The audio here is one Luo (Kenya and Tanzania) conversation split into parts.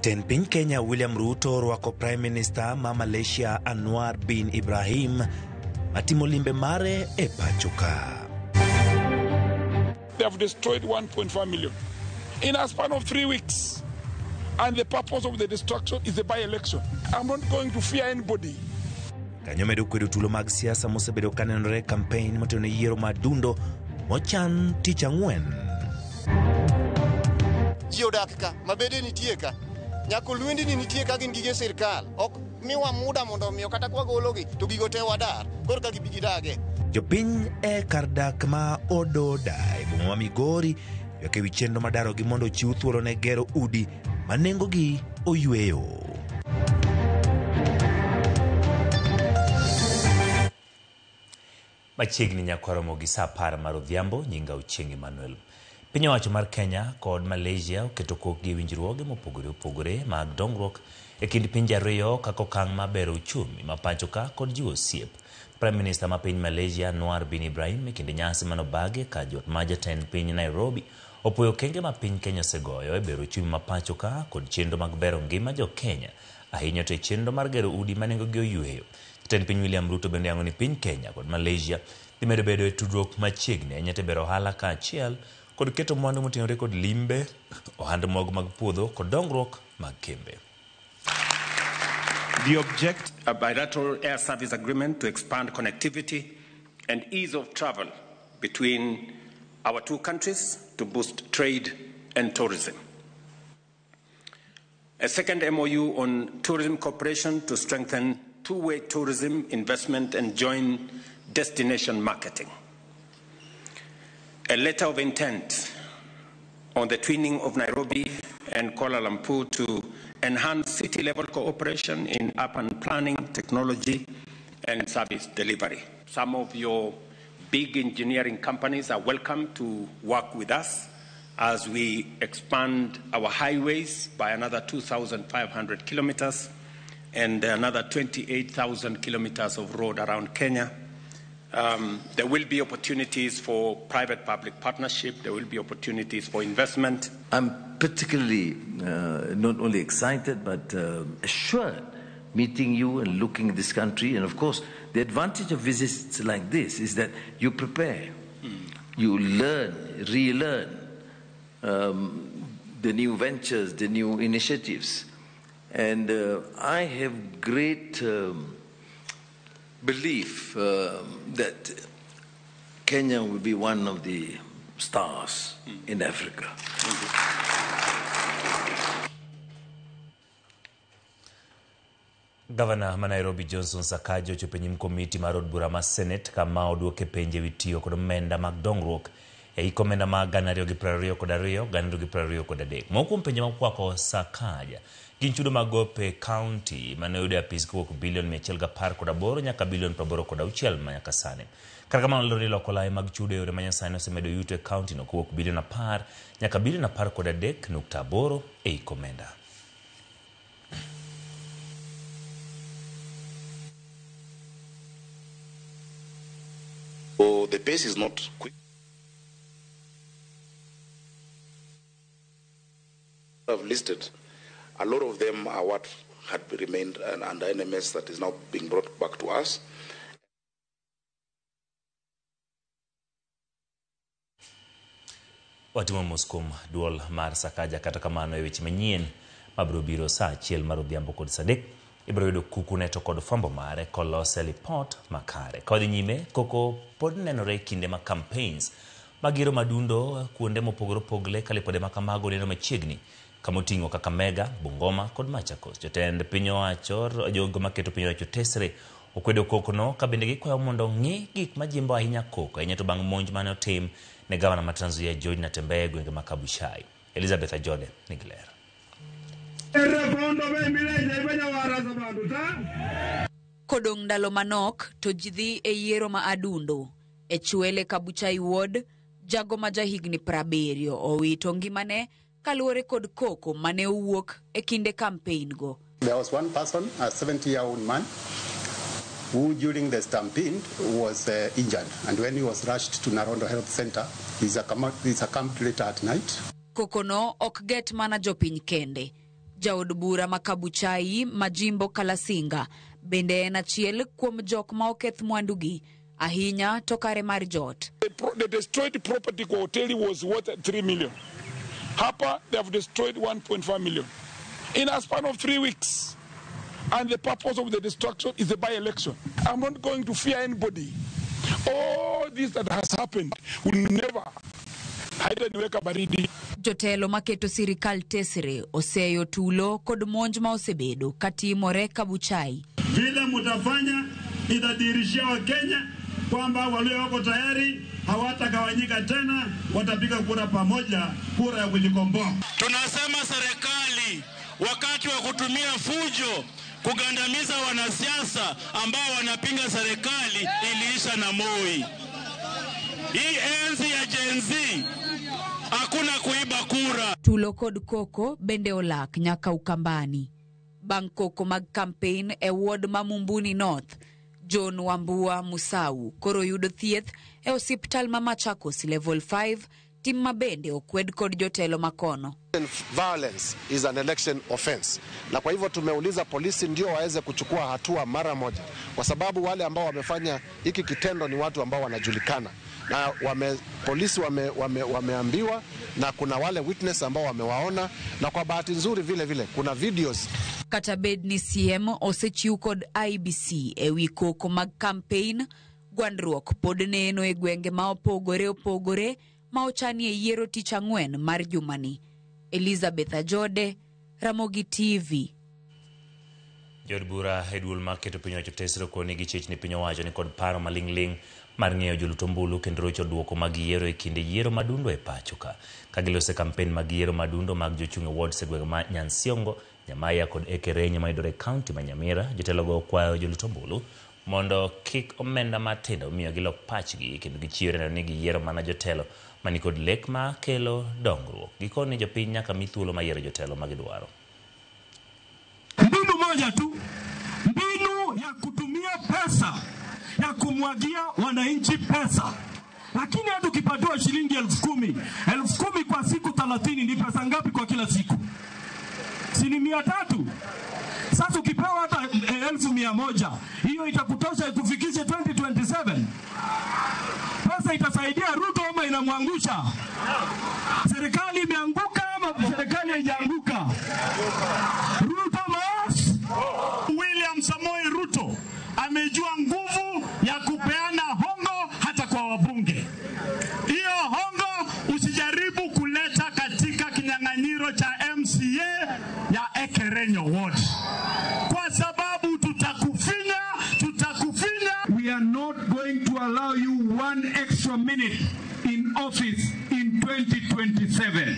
Jatend piny Kenya William Ruto orwako Prime Minister ma Malaysia Anwar bin Ibrahim matimo limbe mare e pacho ka. They have destroyed 1.5 million in a span of 3 weeks. And the purpose of the destruction is a by-election. I'm not going to fear anybody. Kanyo medo kwedo tulo mag siasa mosebedo kanenore e campaign motelo ne yiero mar dundo mochan tich ang'wen. Ji odak ka, mabede nitie ka, nyaka olwendni nitie ka, gin gige sirkal. Ok miwa muda mondo omiyo kata kwagologi to gigo te wadar koro ka gibi gidage. Jopiny e kar dak ma Ododa e boma ma Migori ywak ewi chenro mar darogi mondo ochiw thuolo ne gero udi ma nengogi oyweyo. Machiegni nyaka romo gi saa 10 mar odhiambo, nyinga Ochieng' Emmanuel. Piny owacho mar Kenya kod Malaysia oketo kokgi e winjruoge mopogore opogore mag dongruok e kind pinje ariyo kaka okang' mar bero uchumi ma pacho ka kod jiwo osiep. Prime Minister ma piny Malaysia Anwar bin Ibrahim e kinde nyasi manobagi ka jot ma jatend piny Nairobi opuoyo okenge ma piny Kenya osegoyo e bero uchumi ma pacho ka kod chenro mag bero ngima jo Kenya ahinya to e chenro mar gero udi ma nengogi oyweyo. Jatend piny William Ruto bende yango ni piny Kenya kod Malaysia dhi medo bedo e tudruok machiegni ahinya to e bero ohala kaachiel kod keto mwandu motenore kod limbe, ohand mogo mag puodho kod dongruok mag kembe. The object, a bilateral air service agreement to expand connectivity and ease of travel between our two countries to boost trade and tourism. A second MOU on tourism cooperation to strengthen two-way tourism investment and joint destination marketing. A letter of intent on the twinning of Nairobi and Kuala Lumpur to enhance city-level cooperation in urban planning, technology, and service delivery. Some of your big engineering companies are welcome to work with us as we expand our highways by another 2,500 kilometers and another 28,000 kilometers of road around Kenya. There will be opportunities for private-public partnership. There will be opportunities for investment. I'm particularly not only excited but assured meeting you and looking at this country. And of course, the advantage of visits like this is that you prepare, you learn, relearn the new ventures, the new initiatives. And I have great belief that Kenya will be one of the stars in Africa. Gavana ma Nairobi Johnson Sakaja ochopo e nyim komiti mar od bura mar Senate kama oduoke penjo ewi tiyo kod omenda mag dongruok e hik omenda mag 2022 2023. Moko kuom penjo mokwako Sakaja gin chudo mag gope kaunti mane oyudo e apis kowuok bilion 118 nyaka bilion 86 ma nyaka sani. Kata kamano olero ni loko lai mag chudo e yore manyasani osemedo yuto e kaunti no kowuok bilion 10 nyaka bilion 13.8 e hik omenda. So the pace is not quick. I've listed, a lot of them are what had remained under NMS that is now being brought back to us. Watimo mos kuom duol mar Sakaja. Kata kamano, e weche manyien mabiro biro saa 1 mar odhiambo kod saa 3 ibiro yudo kuku ne to kod fwambo mare kolose lipot makare. Ka wadhi nyime, koko pod nenore e kinde mag campaigns mag yiero madundo kuonde mopogore opogore ka lipode ma kamago neno machiegni kama oting'o Kakamega, Bungoma kod Machakos. Jotend piny owacho, jogo maketo piny owacho tesre okwedo kokono ka bende gikwayo mondo ong'i gik majimbo ahinya koko ahinya to bang' monj mane otim ne gavana ma Trans Nzoia George Natembeya e gwenge ma Kabuchai. Elizabeth Ajode nigi ler. Kodong' ndalo manok to ji dhi e yiero ma adundo. E Chwele Kabuchai Ward, jago ma jahigni 70 owito ngimane kaluwore kod koko mane owuok e kinde campaign go. There was one person, a 70-year-old man, who during the stampede was injured. And when he was rushed to Narondo Health Center, he succumbed later at night. Kokono ok get mana jopiny kende. Jaod bura ma Kabuchai Majimbo Kalasinga bende en achiel kuom jok ma oketh mwandugi ahinya to kare mar jot. The destroyed property kwa hoteli was worth 3 million. Hapa they have destroyed 1.5 million in a span of 3 weeks. And the purpose of the destruction is a by-election. I'm not going to fear anybody. All this that has happened will never haitaniweka baridi. Jotelo maketo sirikal tesre oseyo tulo kod monj ma osebedo katimore Kabuchai. Vile mutafanya itadhihirishia Wakenya kwamba walio wako tayari hawatagawanyika tena, watapiga kura pamoja, kura ya kujikomboa. Tunasema serikali wakati wa kutumia fujo kugandamiza wanasiasa ambao wanapinga serikali iliisha na Moi. Hii enzi ya Gen Z hakuna kuiba kura. Tulo kod koko bende olak nyaka Ukambani. Bang' koko mag campaign e ward ma Mumbuni North, John Wambua Musau koro yudo thieth e osiptal ma Machakos Level 5, tim ma bende okwed kod jotelo makono. Violence is an election offense. Na kwa hivyo tumeuliza polisi ndio waweze kuchukua hatua mara moja, kwa sababu wale ambao wamefanya hiki kitendo ni watu ambao wanajulikana na polisi wameambiwa, na kuna wale witness ambao wamewaona, na kwa bahati nzuri vile vile kuna videos. Kata bed ni CM osechiw kod IBC ewi koko mag campaign, gwandruok pod neno e gwenge ma opogore opogore ma ochanie yiero tich ang'wen mar jumani. Elizabeth Ajode, Ramogi TV. Jood bura e duol mar keto piny owacho tesre koni gi chich ni piny owacho ni kod paro maling'ling' mar ng'eyo jolut ombulu kendo rocho duoko mag yiero e kinde yiero madundo e pacho ka. Ka gilose kampen mag yiero madundo mag jochung' e wards e gwenge ma Nyansiongo, Nyamaya kod Ekerenyo mayudore e kaunti ma Nyamira, jotelogo okwayo jolut ombulu mondo kik omenda matindo miyo gilok pachgi kendo gichiwre neno ni giyiero mana jotelo mani kod lek ma kelo dongruok. Gikoni jopiny nyaka mi thuolo mar yiero jotelo ma gidwaro. Mbinu moja tu, mbinu ya kutumia pesa, ya kumwagia wananchi pesa. Lakini hata ukipatiwa shilingi 10,000, 10,000 kwa siku 30 ni pesa ngapi kwa kila siku? Si ni 300? Sasa ukipewa hata 1,100, hiyo itakutosha ikufikishe 2027? Pesa itasaidia Ruto ama inamwangusha? Serikali imeanguka ama serikali haijaanguka? Ruto must. William Samoei Ruto amejua nguvu ya kupeana hongo hata kwa wabunge. Hiyo hongo usijaribu kuleta katika kinyang'anyiro cha MCA ya Ekerenyo Ward, kwa sababu tutakufinya, tutakufinya. We are not going to allow you one extra minute in office in 2027.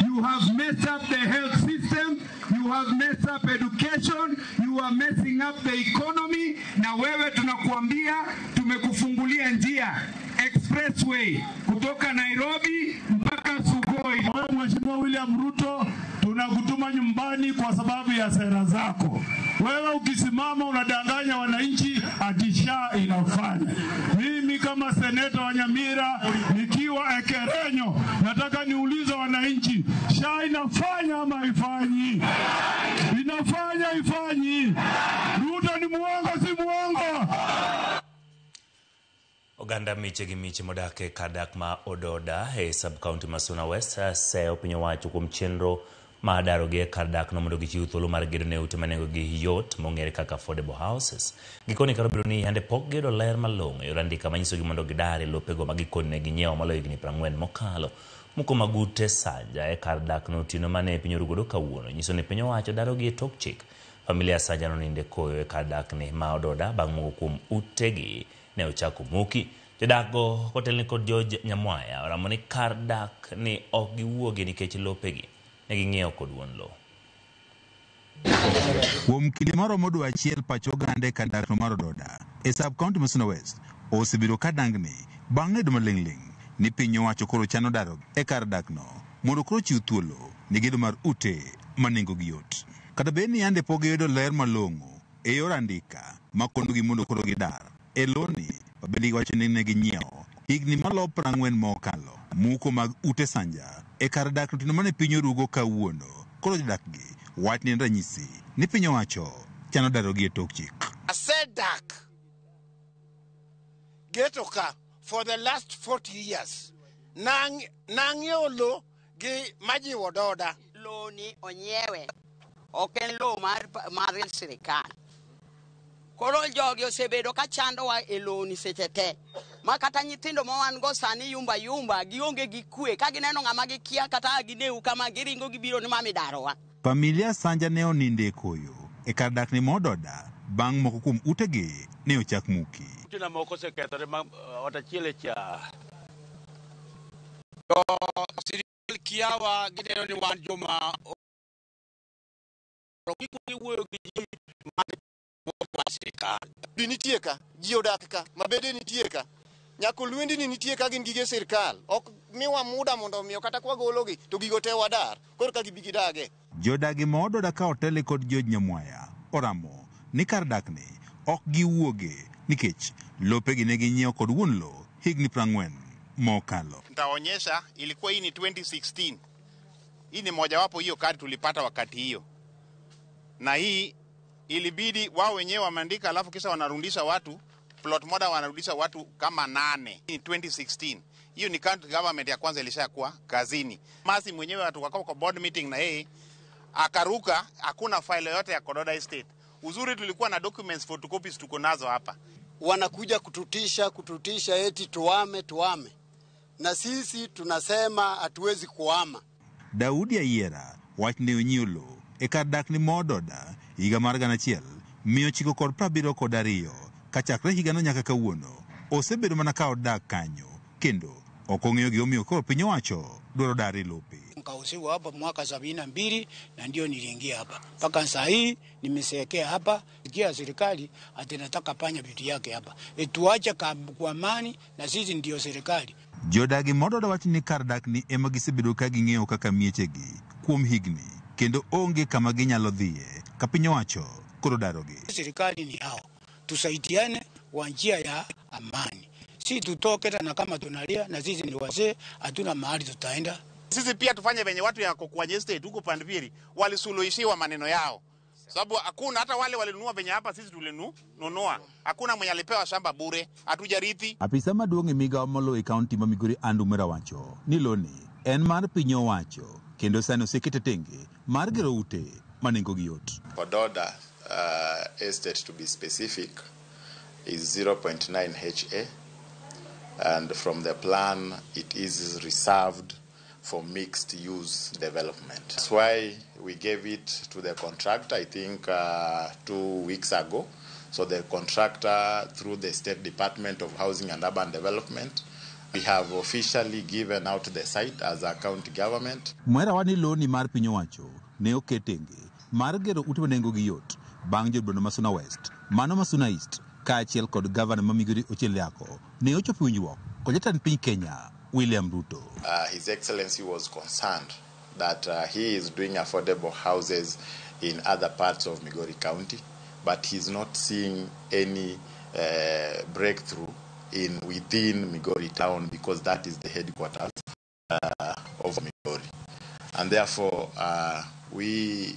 You have messed up the health system, you have messed up education, you are messing up the economy. Na wewe tunakuambia tumekufungulia njia expressway kutoka Nairobi mpaka Sugoi. Wewe Mheshimiwa William Ruto, tunakutuma nyumbani kwa sababu ya sera zako. Wewe ukisimama unadanganya wananchi ati SHA inafanya. Mimi kama seneta wa Nyamira nikiwa Ekerenyo nataka niulize wananchi, SHA inafanya ama haifanyi? Inafanya, haifanyi? Ruto ni muongo, si muongo? Oganda miche gi miche modak e kar dak ma Ododa e sub-county ma Suna West seyo piny owacho kuom chenro mar darogi e kar dak no mondo gichiw thuolo mar gedo ne ute ma nengogi yot mong'ere kaka affordable houses. Gikoni kar obedo ni yande pok giyudo ler malong'o e yor andika manyisogi mondo gidar e lopego ma gikoni ne ginyiewo moloyo higni 40 mokalo. Muko mag ute Sanja e kar dak no otieno mane piny orugodo kawuono nyiso ni piny owacho darogi e tok chik. Familia Sanja noninde koyo e kar dak ni ma Ododa bang' moko kuom utegi ne ochako muki. Jodak go kotelni kod George Nyamwaya oramo ni kar dak ni ok giwuogi nikech lopegi ne ging'iewo kod wuon lowo. Kuom kinde maromo dwe achiel pach oganda e kar dak no mar Ododa e sub-county ma Suna West osebedo ka dangni bang' ng'edo maling'ling' ni piny owacho koro chano daro e kar dak no mondo koro chiw thuolo ne gedo mar ute ma nengogi yot. Kata bed ni yande pok giyudo ler malong'o e yor andika ma konogi mondo koro gidar e loni mabende giwacho ni ne ginyiewo higni maloyo 40 mokalo. Muko mag ute Sanja e kar dak otieno mane piny orugo kawuono koro jodak gi Wachni en ranyisi ni piny owacho chano darogi e tok chik. Asedak geto ka for the last 40 years. Nang'iewo lo gi majiwo doda. Lo ni onyiewe, ok en lo mar sirikal. Koro jogi osebedo ka chandowa e loni seche te. Ma kata nyithindo ma wan go sani yumba yumba, gionge gi kwe. Ka gineno ng'ama gikia kata gineu kama giringo gibiro ni mami darowa. Familia Sanja ne oninde e koyo e kar dakne ma Ododa bang' moko kuom utegi ne ochak muki. Utena moko osekethore ma ot achiel e cha. To sirikal kiawa gineno ni wan joma giwuoyo gi ji mag sirikal. Di nitie ka, ji odak ka, mabede nitie ka. Nyaka olwendni nitie ka gin gige sirkal. Ok miwa muda mondo omiyo kata kwagologi to gigo te wadar. Koro ka gibi gidage. Jodagi ma Ododa ka otele kod George Nyamwaya oramo ni kar dakni ok giwuoge nikech lopegi ne ginyiewo kod wuon lo higni 40 mokalo. Nitaonyesha ilikuwa hii ni 2016. Hii ni mojawapo hiyo kadi tulipata wakati hiyo. Na hii ilibidi wao wenyewe wameandika, alafu kisha wanarudisha watu plot moja, wanarudisha watu kama 8. Ni 2016. Hiyo ni county government ya kwanza ilishakuwa kazini. Masi mwenyewe watu wakao kwa board meeting na yeye akaruka, hakuna file yoyote ya Kododa Estate. Uzuri tulikuwa na documents, photocopies tuko nazo hapa. Wanakuja kututisha eti tuame. Na sisi tunasema hatuwezi kuama. Daudi Ayiera wach ne onyiewo lo e kar dakni ma Ododa higa mar 1972 kachakre higano nyaka kawuono osebedo mana ka odak kanyo kendo ok ong'eyo gimomiyo koro piny owacho dwaro dare lope. Nikauziwa hapa mwaka 72 na ndio niliingia hapa. Mpaka saa hii nimesekea hapa. Ikia serikali ati nataka panya vitu yake hapa. Tuache kwa amani na sisi ndio serikali. Jodagi ma Ododa wacho ni kar dakni ema gisebedo ka ging'eyo kaka miechegi kuom higni kendo onge kama ginyalo dhiye ka piny owacho koro darogi. Serikali ni hao. Tusaidiane kwa njia ya amani. Si tutoke na kama tunalia na sisi ni wazee, hatuna mahali tutaenda. Sisi pia tufanye venye watu ya Kokwaje Estate huko Pandpiri walisuluhishiwa maneno yao. Sababu hakuna hata wale walinunua venye hapa sisi tulinunua. Hakuna mwenye alipewa shamba bure, hatujarithi. Apisa maduong' e migawo moloyo e kaunti ma Migori Andrew Mwera wacho ni loni en mar piny owacho kendo sani osekete tenge mar gero ute ma nengogi yot. Kododa Estate, to be specific, is 0.9 HA, and from the plan it is reserved for mixed use development. That's why we gave it to the contractor, I think 2 weeks ago. So the contractor, through the State Department of Housing and Urban Development, we have officially given out the site as a county government. Mwera wani loni mar piny owacho ne oket tenge mar gero ute ma nengogi yot bang' jod ma Suna West, mano ma Suna East kaachiel kod gavana ma Migori Ochieng Liako ne ochopo winjruok kod jatend piny Kenya William Ruto. His Excellency was concerned that he is doing affordable houses in other parts of Migori County, but he's not seeing any breakthrough in within Migori town, because that is the headquarters of Migori. And therefore, we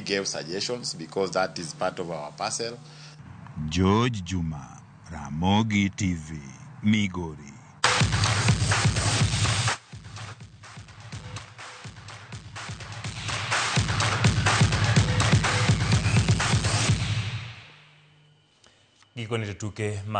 gave suggestions because that is part of our parcel. George Juma, Ramogi TV, Migori. Gikone to tuke ma